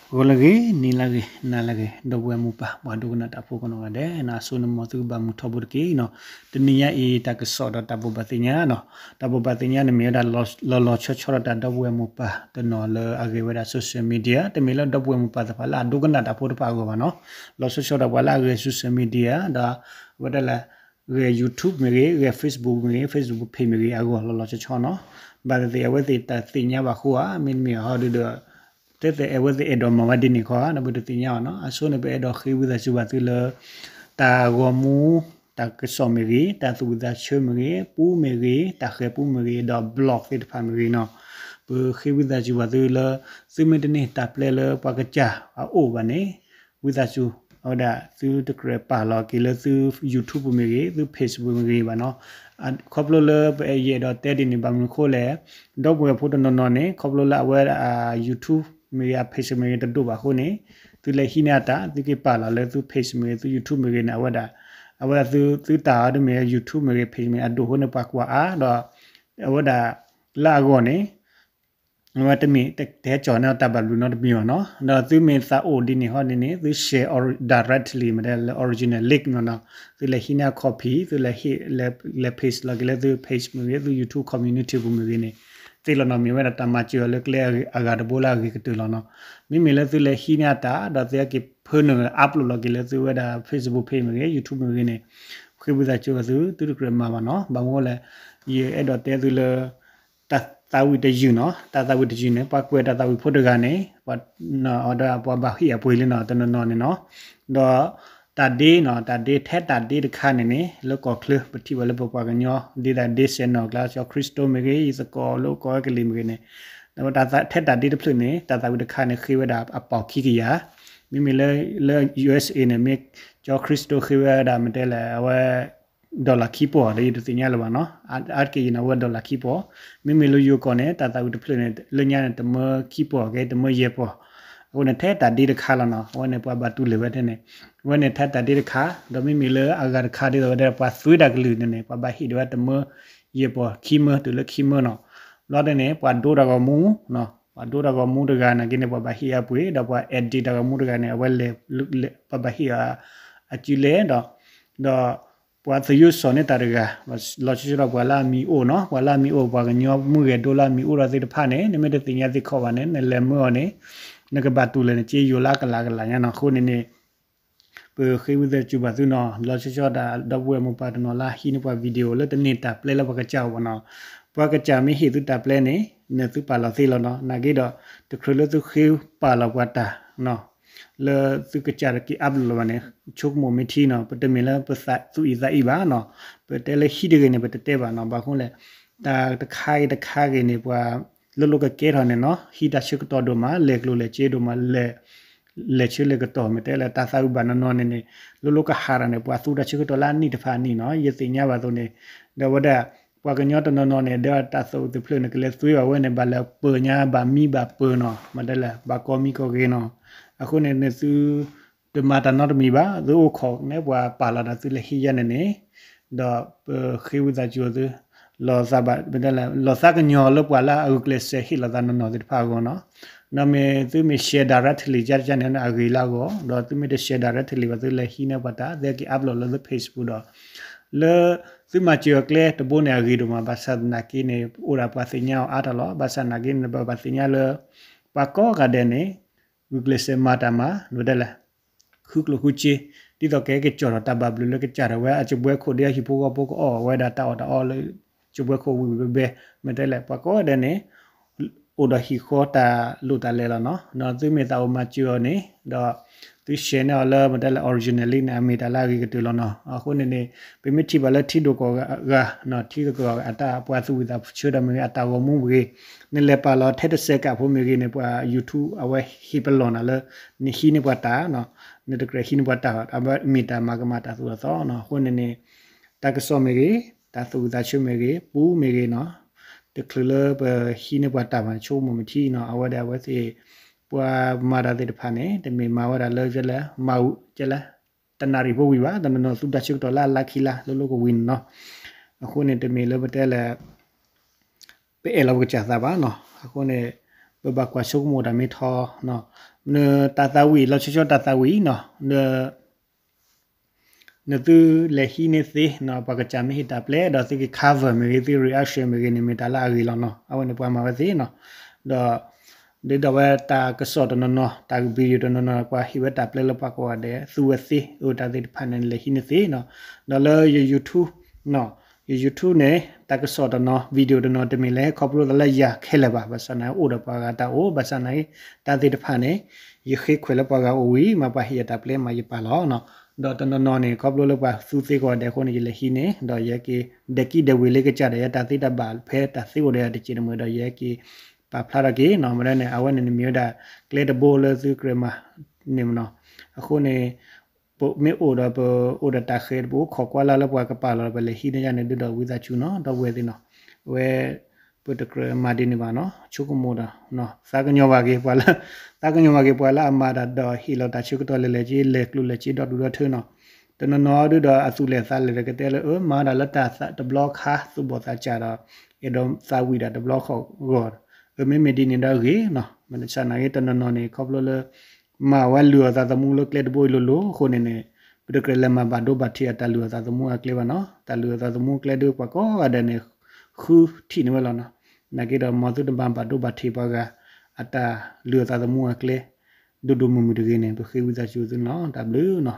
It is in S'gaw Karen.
ဂီၤလၢအဂ့ၤ နံၤလၢအဂ့ၤ နၤလၢအဂ့ၤ ဒီပုၢ်ဝဲၢ်မိၢ်ပၢ် ပှၤဒိကနၣ်တၢ်ဖိကိးနီၢ်ဂၤဒဲး အစိနမီၤသုကဘၣ်မုာ်ထီဘိတက့ၢ်နီၤ. တနံၤညါအံၤ တၢ်ကစီၣ်ဒီးတၢ်ဘိးဘၣ်သ့ၣ်ညါနီၤ. တၢ်ဘိးဘၣ်သ့ၣ်ညါန့ၣ်မ့ၢ်ဝဲဒၣ်လီၤလီၤဆီဆီဒီးတၢ်ဒီပုၢ်ဝဲၢ်မိၢ်ပၢ်တနီၤလၢအဂဲၤဝဲဒၣ် social media တမ့ၢ်လၢဒီပုၢ်ဝဲၢ်မိၢ်ပၢ်သ့ၣ်တဖၣ်လၢအဒိကနၣ်တၢ်ဖိတဖၣ်အဂီၢ်ဘၣ်နီၤ. လီၤဆီဆီဒီးပှၤလၢအဂဲၤ social media ဒီး အဝဲဒၣ်လၢ ဂဲၤ YouTube မ့ၢ်ဂ့ၤ ဂဲၤ Facebook မ့ၢ်ဂ့ၤ Facebook page မ့ၢ်ဂ့ၤ အဂီၢ်လီၤလီၤဆီဆီနီၤ. ဘၣ်သ့ၣ်သ့ၣ်အဝဲသ့ၣ်တၢ်သ့ၣ်ညါဘၣ်ဃိဧါ မ့တမ့ၢ်ဟီဒုဒီး တဲသ့ၣ်အဝဲသ့ၣ်အဲၣ်ဒိးမၤဝဲဒ်န့ၣ်ခီဧါ ဒီးပတသ့ၣ်ညါဘၣ်နီၤ. အဆိန့ၣ် ပအဲၣ်ဒိးဃ့ဝံသးစူၤဘၣ်သုလၢ တၢ်ဂီၤမူ တၢ်ကစီၣ်မ့ၢ်ဂ့ၤ တၢ်သူၣ်ဝံၣ်သးဆၢမ့ၢ်ဂ့ၤ ပူမ့ၢ်ဂ့ၤ တၢ်ဃဲၤပူမ့ၢ်ဂ့ၤ ဒီး blog သ့ၣ်တဖၣ်မ့ၢ်ဂ့ၤနီၤ. ပဃ့ဝံသးစူၤဘၣ်သုလၢ သုမ့ၢ်တန့ၢ်တၢ်ပျဲလၢပှၤကစၢ်အအိၣ်ဘၣ်န့ၣ် ဝံသးစူၤ အဝဲဒၣ်သုတကြၢးပာ်လီၤက့ၤလၢသု YouTube မ့ၢ်ဂ့ၤ သု Facebook မ့ၢ်ဂ့ၤဘၣ်နီၤ. ခီဖျိလၢပအဲၣ်ယအဲၣ်ဒိးတဲဒ်န့ၣ် ဘၣ်မနုၤအဃိလဲၣ်, ဒီပုၢ်ဝဲၢ်ဖိတနီၤနီၤန့ၣ် ခီဖျိလၢအဝဲဒၣ် YouTube မ့ၢ်ဂ့ၤ အ page မ့ၢ်ဂ့ၤ တဒိၣ်ဘၣ်အဃိန့ၣ် သုလဲၤဟံးန့ၢ်အတၢ် သုက့ၤပာ်လီၤလၢသု page မ့ၢ်ဂ့ၤ သု YouTube မ့ၢ်ဂ့ၤန့ၣ် အဝဲဒၣ် အဝဲဒၣ်သုတၢ်အီၤဒ်မ့ၢ် YouTube မ့ၢ်ဂ့ၤ page မ့ၢ်ဂ့ၤ အဒိၣ်အဃိန့ၣ် ပှၤကွၢ်အါဒီး အဝဲဒၣ် လၢအဂီၢ်န့ၣ် အဝဲတမ့ၢ်တဟဲကၠီၣ်န့ၢ်အီၤတၢ်ဘၣ်ဘျုးနီတမံၤဘၣ်နီၤ. ဒီးသုမ့ၢ်သးအိၣ်ဒ်န့ၣ်ဟီဒ်န့ၣ် သု share directly မ့ၢ်တဲလၢ original link နီၤနီၤ, သုလဲၤဟံးန့ၢ်အ copy သုလဲၤဟ့ၣ် လဲၤ paste လီၤက့ၤလၢသု page မ့ၢ်ဂ့ၤ သု YouTube community ပူၤမ့ၢ်ဂ့ၤန့ၣ် သ့လီၤနီၤ. မ့ၢ်ဝဲဒၣ်တၢ်မၤစၢၤအီၤလၢကျဲအဂၤတဘိလၢအဂ့ၤကတၢၢ်လီၤနီၤ. မ့မ့ၢ်လၢသုလဲၤဟံးန့ၢ်အတၢ် ဒီးသုဟဲက့ၤဖၢနုာ် upload လီၤက့ၤလၢသုဝဲဒၣ် Facebook page မ့ၢ်ဂ့ၤ YouTube မ့ၢ်ဂ့ၤန့ၣ် ဃ့ဝံသးစူၤဘၣ်သု သုတကြၢးမၤဘၣ်နီၤ. ဘၣ်မနုၤလဲၣ်, ယအဲၣ်ဒိးတဲသုလၢ တၢ်သးဝံၣ်တယုၢ်နီၤ, တၢ်သးဝံၣ်တယုၢ်န့ၣ် ပှၤကွဲးတၢ်သးဝံၣ်ဖိတဂၤန့ၣ် ပှၤ ဒီးပှၤဘၣ်ဟ့ၣ်အပှ့ၤလံနီၤ တနီၤနီၤန့ၣ်နီၤ. ဒီးတၢ်ဒ့နီၤ, တၢ်ဒ့ထဲတၢ်ဒ့တခါန့ၣ်န့ၣ် လၢကီၢ်ချၢ ပထံၣ်ဘၣ်လၢပပှၤကညီ ဒ်သိးဒ့စဲးနီၣ်ကျါ ကၠီခရံာ်စတိၤမ့ၢ်ဂ့ၤ ယသကိးလၢကီၢ်ဝဲကလံၤမ့ၢ်ဂ့ၤန့ၣ်, ဒီးထဲတၢ်ဒ့တဖျၢၣ်န့ၣ် တၢ်သးဝံၣ်တခါန့ၣ် ဃ့ဝဲဒၣ်အပီၢ်ခံကယၤ, မ့မ့ၢ်လၢ လၢ ယူႇအၢၣ်စ်အ့ န့ၣ် မ့ၢ်ကၠီခရံာ်စတိၤဃ့ဝဲဒၣ် မ့ၢ်တဲလဲၣ် အဝဲ dollar ခံပီၢ် ဒီးယတသ့ၣ်ညါလၢၤဘၣ်နီၤ, အါတက့ၢ်ယနာ်ဝဲ dollar ခံပီၢ်, မ့မ့ၢ်လၢယိၤကီၢ်န့ၣ် တၢ်သးဝံၣ်တဖျၢၣ်န့ၣ် လၢညါန့ၣ် တမၢခံပီၢ်က့ တမၢယဲၢ်ပီၢ်, အဃိန့ၣ် ထဲတၢ်ဒ့တခါလီၤနီၤ, အဝဲန့ၣ် ပှၤဘၣ်တူၢ်လိာ်ဝဲထဲန့ၣ်, အဝဲန့ၣ် ထဲတၢ်ဒ့တခါ, ဒီးမ့မ့ၢ်လၢအဂၤတခါဒ်သိးဝဲဒၣ် ပှၤသွံတၢ်ကလုၢ်န့ၣ်န့ၣ် ပှၤဘၣ်ဟ့ၣ်ဒၣ်ဝဲတမၢယဲၢ်ပီၢ် ခံမၢ တုၤလၢခံမၢနီၤ, ဘျီဒ်န့ၣ် ပှၤဒိတၢ်ဂီၤမူ ပှၤဒိတၢ်ဂီၤမူတဂၤနာ်က့န့ၣ် ပှၤဘၣ်ဟ့ၣ်အပှ့ၤ, ဒီးပှၤ edit တၢ်ဂီၤမူတဂၤန့ၣ် အဝဲ ပှၤဘၣ်ဟ့ၣ်အစုလဲၣ်ဒီး, ဒီးပှၤသယိၣ်စီၤန့ၢ်တၢ်တဂၤ, လီၤဆီဆီဒီးပှၤလၢအမံၤအိၣ်နီၤ, ပှၤလၢအမံၤအိၣ် ပှၤကညီမုၢ်ဂဲၤဒိလၢအမံၤအိၣ်ဒီးသ့ၣ်တဖၣ်န့ၣ် နမ့ၢ်တသ့ၣ်ညါသ့ၣ်ခီဘၣ်န့ၣ် နလဲၤမၢအီၤန့ၣ် နကဘၣ်တူၢ်လိာ်န့ၣ် က့ယိၤလၢကလးကလးညါနီၤ, အဃိန့ၣ်န့ၣ် ပဃ့ဝံသးစူၤဘၣ်သုနီၤ, လီၤဆီဆီဒၣ်ဒီပုၢ်ဝဲၢ်မိၢ်ပၢ်တနီၤလၢဟံးန့ၢ်ပှၤ video လၢတန့ၢ်တၢ်ပျဲလၢပှၤကစၢ်အအိၣ်ဘၣ်နီၤ, ပှၤကစၢ်မ့ၢ်ဟ့ၣ်သုတၢ်ပျဲန့ၣ် နသုပာ်လီၤသ့လီၤနီၤ, နာ်က့ဒီး တချုးလၢသုဃ့ပာ်လီၤပှၤတၢ် လၢသုကစၢ်တက့ၤ upload လီၤဘၣ်န့ၣ် ဆိကမိၣ်မ့ၢ်ထံနီၤ, ပတမ့ၢ်လၢပသူၣ်အံၣ်သးအံၣ်ဘၣ်နီၤ, ပတဲလၢဟံးတဂ့ၤန့ၣ် ပတတဲဘၣ်နီၤ, ဘၣ်ဃိလဲၣ်, တၢ်တခါဂ့ၤတခါဂ့ၤန့ၣ် ပှၤ လိၤလိၤကကဲထီၣ်န့ၣ်နီၤ, ဟံးတၢ်ဆၢကတီၢ်ဒိၣ်မး လဲၤကျိၤလဲၤစ့ဒိၣ်မး လဲၤဆၢလဲၤကတီၢ် မ့ၢ်တဲလၢတၢ်သးဝံၣ်ဘၣ်နီၤနီၤန့ၣ်န့ၣ် လိၤလိၤကဟးထီၣ်န့ၣ် ပှၤသူတၢ်ဆၢကတီၢ်လၢအနံၣ်တဖၣ်အနံၣ်နီၤ, ယသ့ၣ်ညါဘၣ်အသိးန့ၣ်, ဒီးဝဲဒၣ် ပှၤကညီတနီၤနီၤန့ၣ် ဒီးတၢ်သးဝံၣ်တဖျၢၣ်န့ၣ် ကလဲၤသွံဘၣ်ဝဲန့ၣ် ဘၣ်လဲၤပၢၤညါ ဘၣ်မံဘၣ်ပၢၤနီၤ, မ့ၢ်တဲလဲၣ် ဘၣ်ကီမံကီဂ့ၤနီၤ, အဃိန့ၣ်န့ၣ်သု တမၤတၢ်နီတမံၤဘၣ်, သုအိၣ်ခိးန့ၣ် ပှၤပာ်လီၤဒီးသုလဲၤဟံးယါန့ၣ်န့ၣ်, ဒီးပဃ့ဝံသးစူၤသု လီၤသးဘၣ် မ့ၢ်တဲလဲၣ် လီၤသးကညီၤလၢပှၤလၢအဂုာ်ကျဲးစၢးဟ့ၣ်လီၤသးနီၢ်နီၢ်သ့ၣ်တဖၣ်အဂီၢ်နီၤ, ဒီးမ့ၢ်သုမ့ၢ် share directly ကကန့ၣ် အဂ့ၤလၢအဂီၢ်, ဒီးသုမ့ၢ်တ share directly ဘၣ် သုလဲၤဟံးန့ၢ်ပှၤတၢ် သုက့ၤ upload လၢသု Facebook ဒီး လၢသုမၤစၢၤအကျဲတဘိန့ၣ် အဂ့ၤဒိၣ်မး ဘၣ်ဆၣ်သနာ်က့န့ၣ် အိၣ်ဒၣ်ပှၤသ့ၣ်ညါအီၤအါထီၣ်လီၤ, ဘၣ်ဆၣ်သနာ်က့န့ၣ် ပဘၣ်သ့ၣ်ညါလၢ ပှၤကိးဂၤဒဲးန့ၣ် ဂုာ်ကျဲးစၢးမၤတၢ်မၤ မ့ၢ်တဲလဲၣ် ဃုကျိၣ်ဃုစ့, ဒ်သိးကဟဲက့ၤကၠီၣ်ထီၣ်တၢ်ဘၣ်ဘျုးလၢကစၢ်ဒၣ်ဝဲအစပွဲခိၣ် ဒ်အဟံၣ်ဖိဃီဖိကအီၣ်ဝဲဒၣ်တၢ်အီၣ်တၢ်အီလၢ စပွဲခိၣ်ဝံၣ်ဝံၣ်ဘဲဘဲ, မ့ၢ်တဲလဲၣ် ပှၤကိးဂၤဒဲးန့ၣ် အိၣ်ဒီးဟံၣ်ဃီတၢ်လိၣ်တၢ်လဲၤလီၤနီၤ, ဒီးသုမ့ၢ်သးအိၣ်မၤစၢၤအီၤန့ၣ် ဒီးသု share န့ၢ်အီၤလၢ မ့ၢ်တဲလဲၣ် original link န့ၣ် အမ့ၢ်တၢ်လၢအဂ့ၤကတၢၢ်လီၤနီၤ, အဃိန့ၣ်န့ၣ် ပမ့ၢ်ထံၣ်ဘၣ်လၢထံဒိၣ်ကီၢ်ဂၤ ထံဒိၣ်ကီၢ်ဂၤအတၢ်ပှၤသူၣ်ဝံၣ်သးဆၢဒီးမ့ၢ်ဂ့ၤ အတၢ်ဂီၤမူမ့ၢ်ဂ့ၤ နလဲၤပာ်လီၤထဲတစဲးကးဖိမ့ၢ်ဂ့ၤန့ၣ် ပှၤ YouTube အဝဲဟ့ၣ်ပလီၢ်နၤလၢ နဟံးန့ၢ်ပှၤတၢ်နီၤ, နတကြၢးဟံးန့ၢ်ပှၤတၢ်ဘၣ်, အမ့ၢ်တၢ်မၤကမၣ်တၢ်သူၣ်ထီၣ်သီနီၤ, အဃိန့ၣ်န့ၣ် တၢ်ကစီၣ်မ့ၢ်ဂ့ၤ, တၢ်သူၣ်ဝံၣ်သးဆၢမ့ၢ်ဂ့ၤ, ပူမ့ၢ်ဂ့ၤနီၤ, တချုးလၢပဟံးန့ၢ်ပှၤတၢ်ဘၣ်န့ၣ် ဆိကမိၣ်မ့ၢ်ထံနီၤ, အဝဲဒၣ်အဝဲသ့ၣ် ပှၤမၤတၢ်သ့ၣ်တဖၣ်န့ၣ် တမ့ၢ်မၤဝဲဒၣ်လၢ ကဲလဲၣ် မၤဝဲ ကဲလဲၣ် တနၣ်ရံၣ်ဖိဝံၤဘၣ်, တနီၤနီၤသူတၢ်ဆၢကတီၢ်လၢအလါခံလါ လိၤလိၤကဝံၤန့ၣ်နီၤ, အဃိန့ၣ် တမ့ၢ်လၢပတဲလဲၣ် ပအဲၣ်လီၤပကစၢ်သးဘၣ်နီၤ, အဃိန့ၣ် ပဘၣ်ကွၢ်ဆိကမိၣ်တၢ်မ့ၢ်ထီ, နတၢ်သးဝံၣ်လီၤဆီဆီတၢ်သးဝံၣ်နီၤ, နသုလဲၤဟံးန့ၢ်သ့နီၤ, ပှၤကစၢ်မ့ၢ်ဟ့ၣ်တၢ်ပျဲဒီးသုက့ၤ cover မ့ၢ်ဂ့ၤ သု reaction မ့ၢ်ဂ့ၤန့ၣ် မ့ၢ်တၢ်လၢအဂ့ၤလီၤနီၤ. အဝဲန့ၣ်ပှၤမၤဝဲသ့နီၤ. ဒီး ဒ်သိးဝဲတၢ်ကစီၣ်တနီၤနီၤ တၢ် video တနီၤနီၤ ပှၤဟ့ၣ်ဝဲတၢ်ပျဲလၢပှၤကိးဂၤဒဲး သူဝဲသ့ အတၢ်သ့ၣ်တဖၣ်န့ၣ် လဲၤဟံးန့ၢ်သ့နီၤ. ဒီးလၢယ YouTube နီၤ, ယ YouTube န့ၣ် တၢ်ကစီၣ်တနီၤ video တနီၤ တမ့ၢ်လၢဟဲခီဖျိသးလၢယၤခဲလၢာ်ဘၣ်, ဘၣ်ဆၣ်သနာ်က့အိၣ်ဒီးပှၤဂၤတၢ်အိၣ်, ဘၣ်ဆၣ်သနာ်က့ တၢ်သ့ၣ်တဖၣ်န့ၣ် ယဃ့ခွဲးလၢပှၤဂၤအိၣ်ဝံၤ မ့ၢ်ပှၤဟ့ၣ်ယၤတၢ်ပျဲမးယပာ်လီၤနီၤ. ဒီးတနီၤနီၤန့ၣ် ခီဖျိလၢပှၤသူသ့ကိးဂၤဒဲးအဃိန့ၣ် ယလဲၤဟံးန့ၢ် ဒီးယဟဲက့ၤ ဒဲးကံဒဲးဝ့ၤလၢကစၢ်ဒီးယၤ တၢ်သ့တၢ်ဘၣ်ဖဲတၢ်သ့အိၣ်ဒီးယၤတစဲးတမှဲၤဒီး ယဟဲက့ၤပာ်ဖျါထီၣ်က့ၤနီၤ. မ့ၢ်ဒ်န့ၣ် အဝဲန့ၣ်န့ၣ်မ့ၢ်ဝဲဒၣ်ကျဲတဘိလၢသုကြၢးမၤန့ၣ်မနီၤ. အဃိန့ၣ် ပမ့ၢ်အိၣ်ဒီး ပအိၣ်ဒီးတၢ်ဃဲၤ ပအိၣ်ခိးကွၢ်လၢ်လၢပှၤကပာ်လီၤ ပလဲၤဟံးန့ၢ်ယၤန့ၣ် ဒုးဒီးဝံသးစူၤနီၤ ဒီပုၢ်ဝဲၢ်သ့ၣ်နီၤ. အဝဲ ပတကြၢးမၤဒ်န့ၣ်ဘၣ်နီၤ, ဆိကမိၣ်ဒီး သးကညီၤဘၣ်က့ၤပှၤလၢ သးကညီၤဘၣ်က့ၤပှၤလၢအမၤတၢ်ဒီးဟ့ၣ်လီၤတၢ်ဆၢကတီၢ်လဲၤလဲၤက့ၤ လဲၤကျိၤလဲၤစ့ဒီဒူၣ်ဒီထၢနီၤ. တနီၤနီၤဒုးဒီးအသူၣ်လဲၤသးလဲၤဒီးကတဲလၢ အၢ မၤဒၣ်လၢတၢ်တဘျီခါ သူၣ်ဘီၣ်သးစၢ်ဒီး အဲၣ်ဒိးသးဝံၣ်ဒၣ်တဘျီဃီဂီၢ်, အၢ မ့မ့ၢ်ဒ်န့ၣ်ဒီးဂ့ၤနီၤ. ဘၣ်ဆၣ်သနာ်က့တနီၤနီၤန့ၣ် ခီဖျိလၢ မၤဝဲလုၢ်အီၣ်သးသမူလၢကျဲတဘိအံၤလိၤလိၤအဃိန့ၣ်န့ၣ် ပတကြၢးလဲၤမၤဘၣ်ဒိဘၣ်ထံးအတၢ်လုၢ်အီၣ်သးသမူအကျဲဘၣ်နီၤ. တၢ်လုၢ်အီၣ်သးသမူအကျဲဒုးပှၤကိးဂၤဒဲးန့ၣ် ဃုထံၣ်န့ၢ်ဝဲလီၤနီၤ. သနာ်က့ဒီးမ်သုတမၤဘၣ်ဒိဘၣ်ထံးပှၤဂၤ အတၢ်လုၢ်အီၣ်သးသမူအကျဲ ဒိၣ်ဒိၣ်မုၢ်မုၢ်တဂ့ၤန့ၣ် ပဃ့ဝံသးစူၤသုန့ၣ်လီၤ. တၢ်ဘျုးနီၤ.